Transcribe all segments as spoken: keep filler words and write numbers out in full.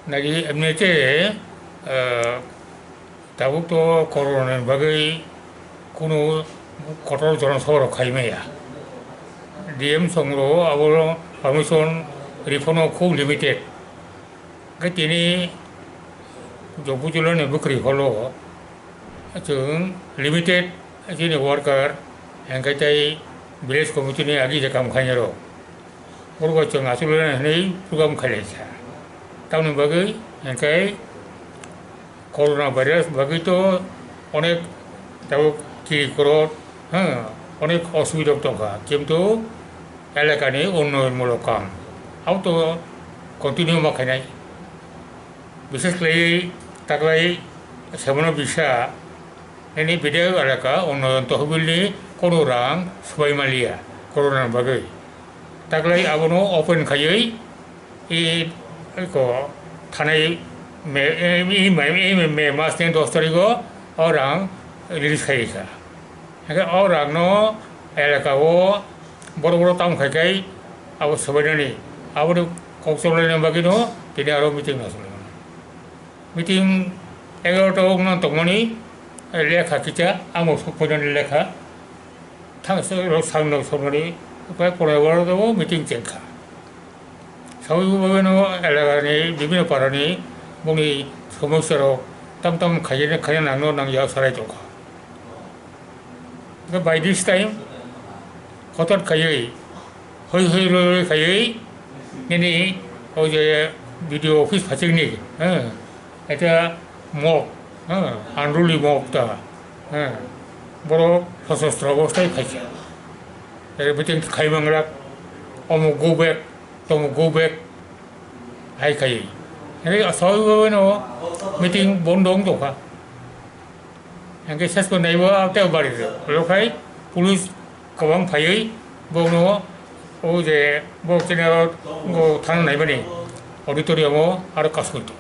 Nagi emnete, eh, tabuk to corona ni bagwi kunu kotor jonosabha rok khai maya. D M songro abo permission riphano khub limited. Khe tini Jompu Jilani bwkhri holo chwng limited chini worker, hwnkhe tei village committee ni agi je kam khainai rok. Oro bo chwng achuk le hinwi program khailai kha. Tamoni bagwi hwnkhe corona virus bagwi to onek tabuk kiri korot, ha, onek osubida tongkha. Kintu elakani unnoyon mulok kam abo to continue ma khainai. Bishesh khlaiwi taklai Sebono Bisa nini bidhayok elaka unnoyon tohbilni kono rang swbai manliya corona ni bagwi. Taklai abono open khaiwi i ko thanai me, i, i, i, i me mas ni dos tarigo o rang release khai kha. Hingke o rang no elaka o borok borok tamo khai khai abo swbainani aboni kok choblaina bagwi no Tini aro meeting no solo. Meeting egarota o wngna tongmani lekha kicha, amo sokphainani lekha. Thang se rok sangno sokmani, upai pore oro meeting chengkha. Sawi bagwino elagani bibino parani boni somosya rok tam tam khaina, khaina nangno nangya sarai tongkha. By this time, hotot khaiwi, hoi hoi roi roi khaiwi, nini o je B D O office phachikni, eh, eta mok, eh, unruly mok ta, eh, borok sosostro obostai phaikha. Ere meeting khai manglak, omo go back, tomo go back, hai khaiwi. Ere sawi bagwino meeting bondo wng tongkha. Hingke ses bo naibo tei bari rok. Oro khai police kwbang phaiwi bono o je bo chini aro bo thang naimani auditorium o aro kasui tong.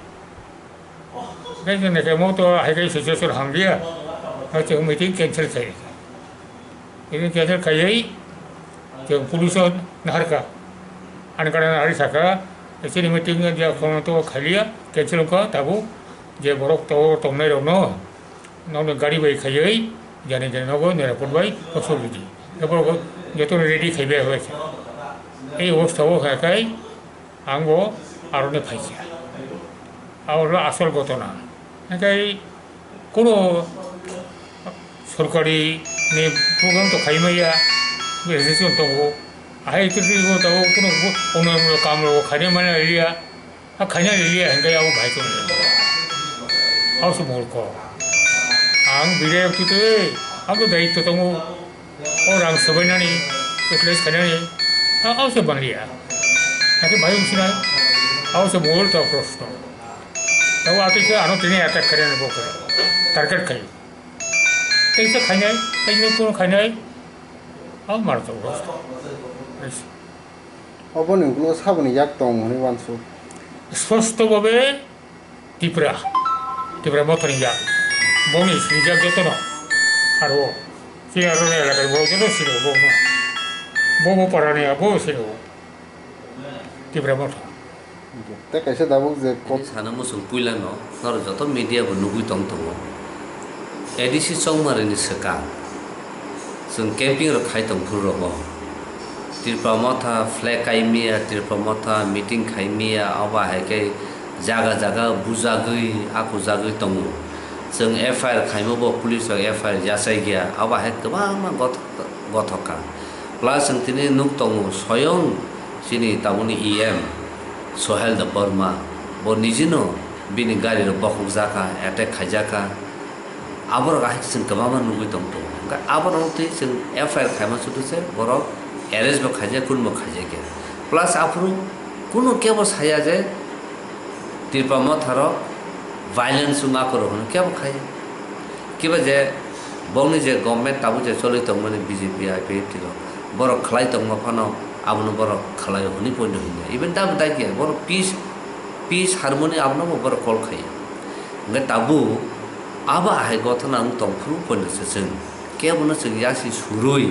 Tei chwng naikhe mo to hai khai sijasor hamliya. Hai chwng meeting cancel khai. Meeting cancel khaiwi chwng police o naharkha. Ani kana nahari saka chini meeting je khorang to khailia cancel wngkha tabuk je borok to tongnai rokno. Nokni gari bai khaiwi jani jani nogo Nirapur bai Kosor Bidi. Ebo joto ready khaibai bai kha. Ei obostha o kha khai ang bo aroni phai kha. Abo asol gotona. Hingkhai kuno sorkari ni program to khai maya, registration tongo. Ahai tu tu bo tongo kuno ono kam ro khai maya area. A khaina liya hingke abo bai tong le. Abo se murkho. Ang bidayok tu tei, ang to daityo tongo. O rang sobainani, utilize khainani. A, abo se manliya. Hake bai usina. Abo se murkho proshno. Tabo atwi se ano tini attack khainani bo khe. Target khai. Tei se khainai, tei se kono khainai. Abo mar to proshno. Oboni ulo saboni yak tong hwnwi uansuk. Sposto bhabe Tipra, Tipra Mothani yak. Boni sinijak jotono. Aro, chini aro ni elakar bo joto sino bo. Bo bo parani abo sino. Tipra Motha. Tei kaisa tabuk je kok- Tini sana muchung puilano norok joto media bo nugui tong tongo. A D C Chongmarini swkang chwng camping rok khai tong phuru rogo. Tripura Motha flag kai miya, Tripura Motha meeting khai miya, obo hai khe jaga jaga bujagwi, akujagwi tongo. Chwng F I R khaimo bo police rok F I R yachai gya, obo hai kwbangma gothok, gothok kha. Plus chwng tini nuk tongo, soyong chini tabukni E M Sohel Debbarma, bo nijino bini gari rok bokhok jakha, attack khaijak kha. Aborok ahai chwng kwbangma nugui tong tongo. Hwnkhe aborok twi chwng F I R khaima chutu se borok arrest bo khaijak, kun bo khaijakya. Plus aphuru kunu kebo saya je Tripura Motha rok violence wngma kwrwi hwnwi kebo khaiya. Kiba je bongni je government tabuk je choli tongmani B J P, I P F T rok, borok khlai tongma phano abono borok khlai hwnwi poino hwnya. Even tabuk daikhe borok peace, peace harmony abono bo borok call khaiya. Hwnkhe tabuk abo ahai gothana wng tong phuru poino se chwng kebono chwng yasi surui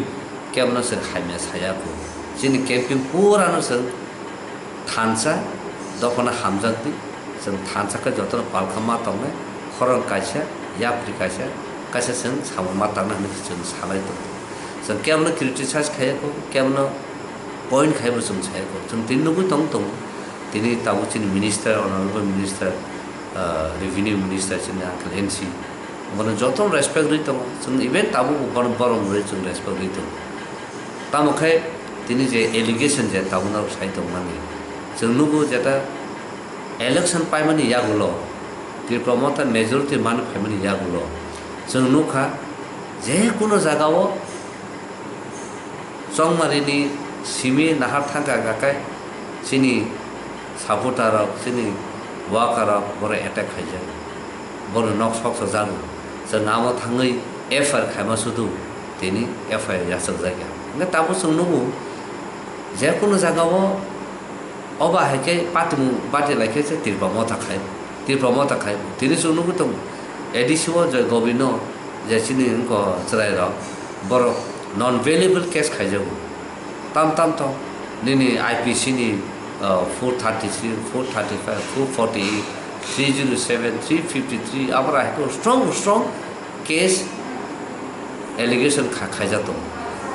kebono chwng hamya saya kho. Chini camping purano chwng thansa dophano hamjakdi, chwng thansa khe jotono palkha ma tongnai, khorang kaisa, yapri kaisa, kaisa chwng samung ma tangna hwnwi chwng salai tongo. Chwng kebono criticize khaiya kho, kebono point khaibo chwng saya kho. Chwng tini nugui tong tongo, tini tabuk chini minister, honorable minister, ah, revenue minister chini uncle N C, bono jotono respect rwi tongo. Chwng even tabuk bo bono borom rwi chwng respect rwi tongo. Tamo khe tini je allegation je tabuk norok sai tongmani, chwng nugo jeta election paimani yagulo, Tripura Motha majority mani phaimani yagulo, chwng nukha je kuno jagao Chongmarini simi nahar thangka hwnkha khe chini supporter rok, chini worker rok bono attack khaijak, bono nok sok sojago. Chwng amo thangwi F I R khaima sudu tini F I R yachakjakya. Hwnkhe tabuk chwng nugo je kuno jagao obo hai khe patimung bati lai khe se Tripura Motha khai, Tripura Motha khai. Tini chwng nugwi tongo A D C o je Gobino je chini wngkha chwrairok, borok non bailable case khaijago. Tam tam to nini I P C ni, uh, four thirty-three, four thirty-five, four forty-eight, three zero seven, three fifty-three, abra hai strong, strong case allegation kha-, khaijak tongo.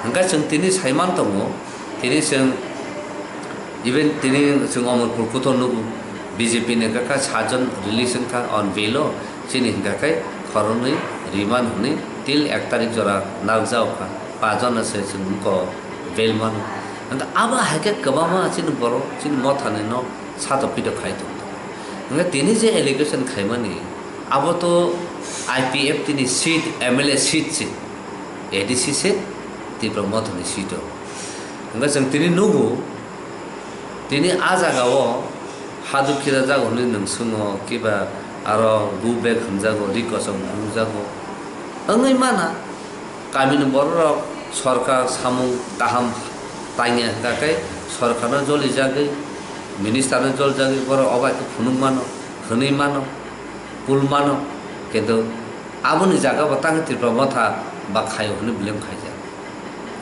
Hwnkhe chwng tini saiman tongo, tini chwng, even tini chwng Omorpur kuthor nugo, B J P ni kaka sajon release wngkha on bail o, chini hwnkha khe khoroknwi remand hwnwi till ek tarik jora narwkjak kha, pajon se chwng wngkha bail mano. Hwnkhe abo hai khe kwbangma chini borok chini mothani no satok pitok khai tong. Hwnkhe tini je allegation khaimani, abo to I P F T ni seat, M L A seat se, A D C se, Tipra Mothani seat o. Hwnkhe chwng tini nugo, tini a jaga o haduk kira jago hwnwi nwng swngo, kiba aro go back hwnjago, ri kosom hwnjago. Wngwi mana, kamini bororok sorkar samung kaham tangya hwnkha khe sorkarno jolijagwi, ministerno jolijagwi borok obo hai khe phunuk mano, hwnwi mano, kul mano, kintu aboni jaga bo tang Tipra Motha ba khaio hwnwi blame khaijak.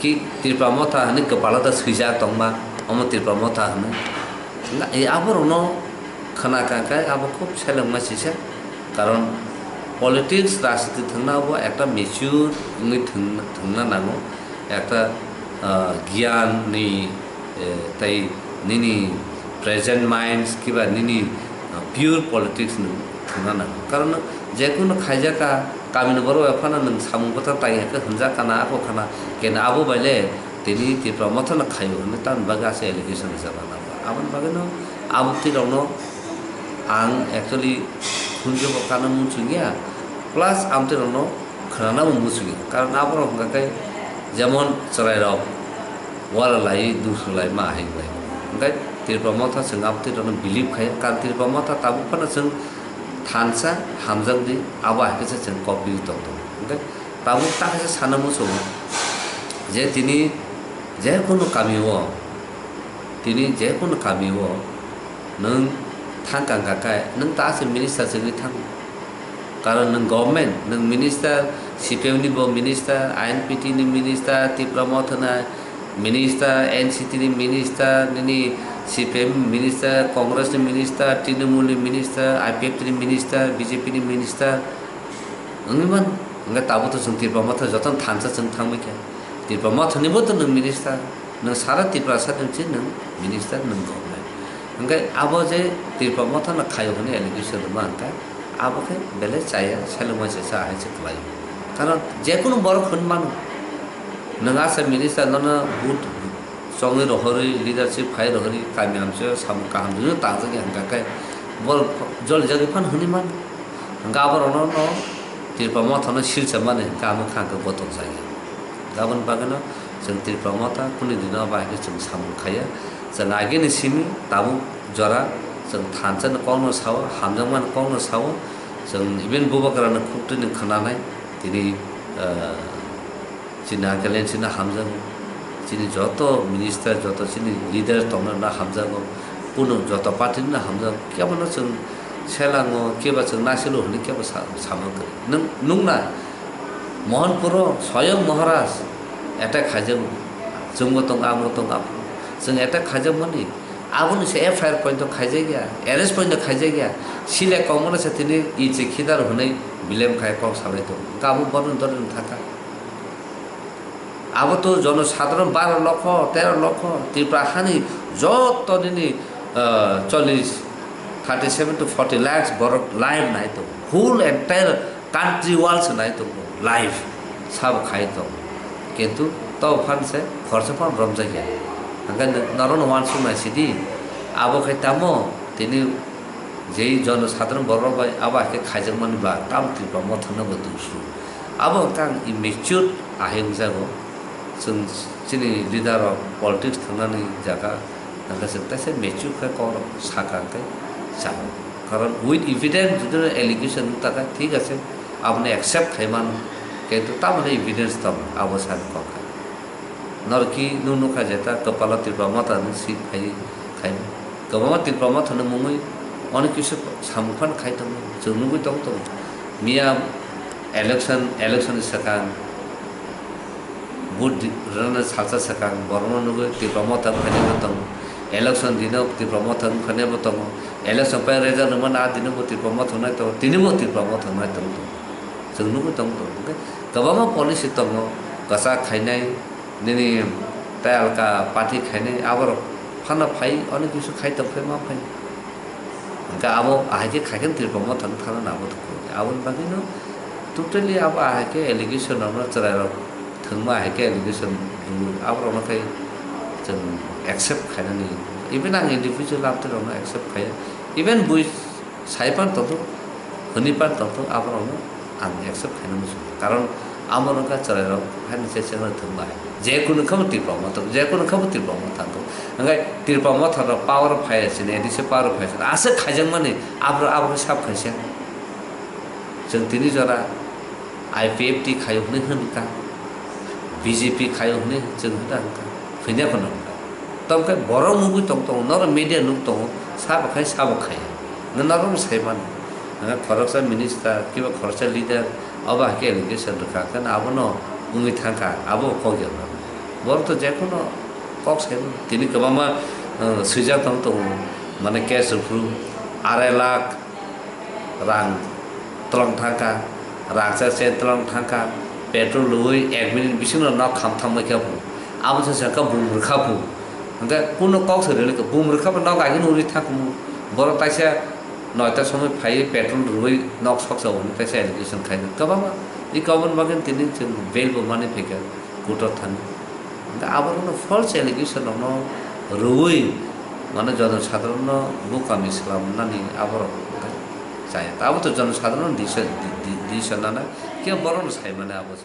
Ki Tipra Motha hwnwi kwpalo da swijak tongma, omo Tipra Motha hwnwi. Nga-, e aborokno khna kha khe abo khub selengma sisa. Karon politics, rajniti thwngna bo ekta mature wngwi thwng-, thwngna nango. Ekta, ah, giyan ni, eh, tei nini present minds kiba nini, ah, pure politics ni thwngna nango. Karon jekunu khaijak kha, kamini borok bai phano nwng samung bwtha tangya khe hwnjak kana, ako khana, kena abo bai le tini Tipra Motha no khaio hwnwi tamni bagwi aswk allegation rijak rwna nango. Aboni bagwino abo twi rokno ang actually khunju bo kana muchungya, plus amtwi rokno khwnanabo muchungya. Karon aborok hwnkha khe jemon chwrairok wala lai, dusru lai ma hai bai. Hwnkhe Tipra Motha chwng amtwi rokno believe khaiya, karon Tipra Motha tabuk phano chwng thansa hamjakdi, abo hai khe se chwng kok bini tong tongo. Hwnkhe tabuk ta khe se sana muchungo je tini jekunu kami o, tini jekunu kami o nwng thang kang kha khe nwng ta se minister se wngwi thang. Karon nwng government, nwng minister, C P M ni bo minister, I N P T ni minister, Tipra Motha na minister, N C T ni minister, nini C P M minister, Congress ni minister, Trinamool ni minister, I P F T ni minister, B J P ni minister wngwi mano. Hwnkhe tabuk to chwng Tipra Motha jotono thansa chwng thangwi kha. Tipra Motha ni bo to nwng minister. Nwng sara Tiprasa ni se nwng minister, nwng government. Hwnkhe abo je Tipra Motha no khaio hwnwi allegation rwma hwnkhe abo khe belai chaya, selengma se cha hai se kwlaio. Karon jekunu borok hwn mano, nwng asa minister nono vote chongwi rohorwi, leadership khai rohorwi, kami amchaio samung kaham rwui tangjak ya hwnkha khe borok jolijagwi phano hwnwi mano. Hwnkhe aborokno no Tipra Motha no silsa mani hwnkhe amo kha hwnkhe gotong chaya. Aboni bagwino chwng Tipra Motha kuni dino bai khe chwng samung khaiya. Chwng agini simi tabuk jora chwng thansa ni kokno sao, hamjakmani kokno sao. Chwng even Bubagra ni khuktwi ni khwnanai tini, ah, chini Nagaland chini hamjago. Chini joto minister, joto chini leader tongna na hamjago. Kunu joto party ni na hamjago. Kebono chwng selango, keba chwng nasilo hwnwi kebo sa-, sama kwrwi. Nwng, nwng na Mohanpuro Swayam Maharaj attack khaijago, chwngbo tongo, amo tongo, abo. Chwng attack khaijakmani, aboni se F I R point khaijak ya, arrest point khaijak ya, sile kongmano se tini ichi khidar hwnwi bilem khai kok salai tongo. Gabo bono dori thaka. Abo to jono sadharon baro lokho, tero lokho, Tripura hani joto nini, ah, chollish, thirty seven to forty lakhs borok live nai tongo. Whole entire country world se nai tongo live, sabo khai tongo. Kintu to phan se khorsa phan romjakya. Hwnkhe norokno uansuk nai sidi, abo khai tamo tini jei jono sadharon borok bai abo hai khe khaijakmani ba tamo Tripura Mothano bo dusru. Abo hwnkhe ang immature ahai wngjago. Chwng chini leader rok politics thangnani jaga hwnkhe chwng teisa mature khe kok rok sakha hwnkhe chao. Karon with evidence jodi allegation wng takha thik ase, aboni accept khai mano. Kintu tamoni evidence tamo abo sani kok kha. Norki nung nukha jeta kwpalo Tripura Motha ni seat phai khai. Kwbangma Tripura Motha ni mungwi onek kisu samung phan khai tongo. Chwng nugwi tong tongo. Miya election, election ni swkang vote di-, rwna salsa swkang borokno nugwi Tripura Motha phai tong. Election dino Tipra Motha wngkha nai bo tongo. Election pai result rwmani a dino bo Tipra Motha wngnai tongo. Tini bo Tipra Motha wngnai tongo. Chwng nugwi tongo tongo. Hwnkhe kwbangma policy tongo. Kwchak khainai, nini tei alka party khainai, aborok phano phai, onek kisu khai tong phai ma phai. Hwnkhe abo ahai khe khai khe Tipra Motha no thana nabo thukwi. Aboni bagwi no totally abo ahai khe allegation rok no chwrai rok thwngma ahai khe allegation rw, aborok no khai chwng accept khainani. Even ang individual amtwi rok no accept khaiya. Even bui sai pan tongthok, hwnwi pan tongthok, aborok no ang accept khaina muchungo. Karon amo wngkha chwrairok haini se chengno thwng bai. Je kunu khe bo Tipra Motha, je kunu khe bo Tipra Motha thang thung. Hwnkhe Tipra Motha rok power phai sini, A D C power phai sini. Aswk khaijakmani, abro, abro sab khaisa. Chwng tini jora I P F T khaio hwnwi hwn kha, B J P khaio hwnwi chwng hwn kha, hwnya phano hwn kha. Tamo khe borok nugwi tong tongo, norok media nuk tongo, sabo khai, sabo khai. Norok no sai mano. Nang khoroksa minister, kiba khoroksa leader, abo hai khe allegation rwkha, khe abono wngwi thangkha, abo kok ya. Borok to jekono kok sai mano. Tini kwbangma, uh, swijak tong tongo, mane case rwphuru, arai lakh rang twlang thangkha, rang cha se twlang thangkha, petrol rwui ek minute bisingo nok kham thangbai kha phu. Abo se sakha bum rwkha phu. Hwnkhe kuno kok se rwli kha, bum rwkha phu nok agini uri thangkhumu. Borok taisa noita somoi phaiwi petrol rwui nok soksa hwnwi taisa allegation khainai. Kwbangma, i kwbangma bagwi tini chwng bail bo manwi phaikha. Kutor thani. Hingke aborokno false allegation rokno rwui, mane, jonosadharonno bukami swlamnani aborok hingke chaya. Abo to jonosadharon disa-, di-, di-, disonana, khe borokno saimani abo se.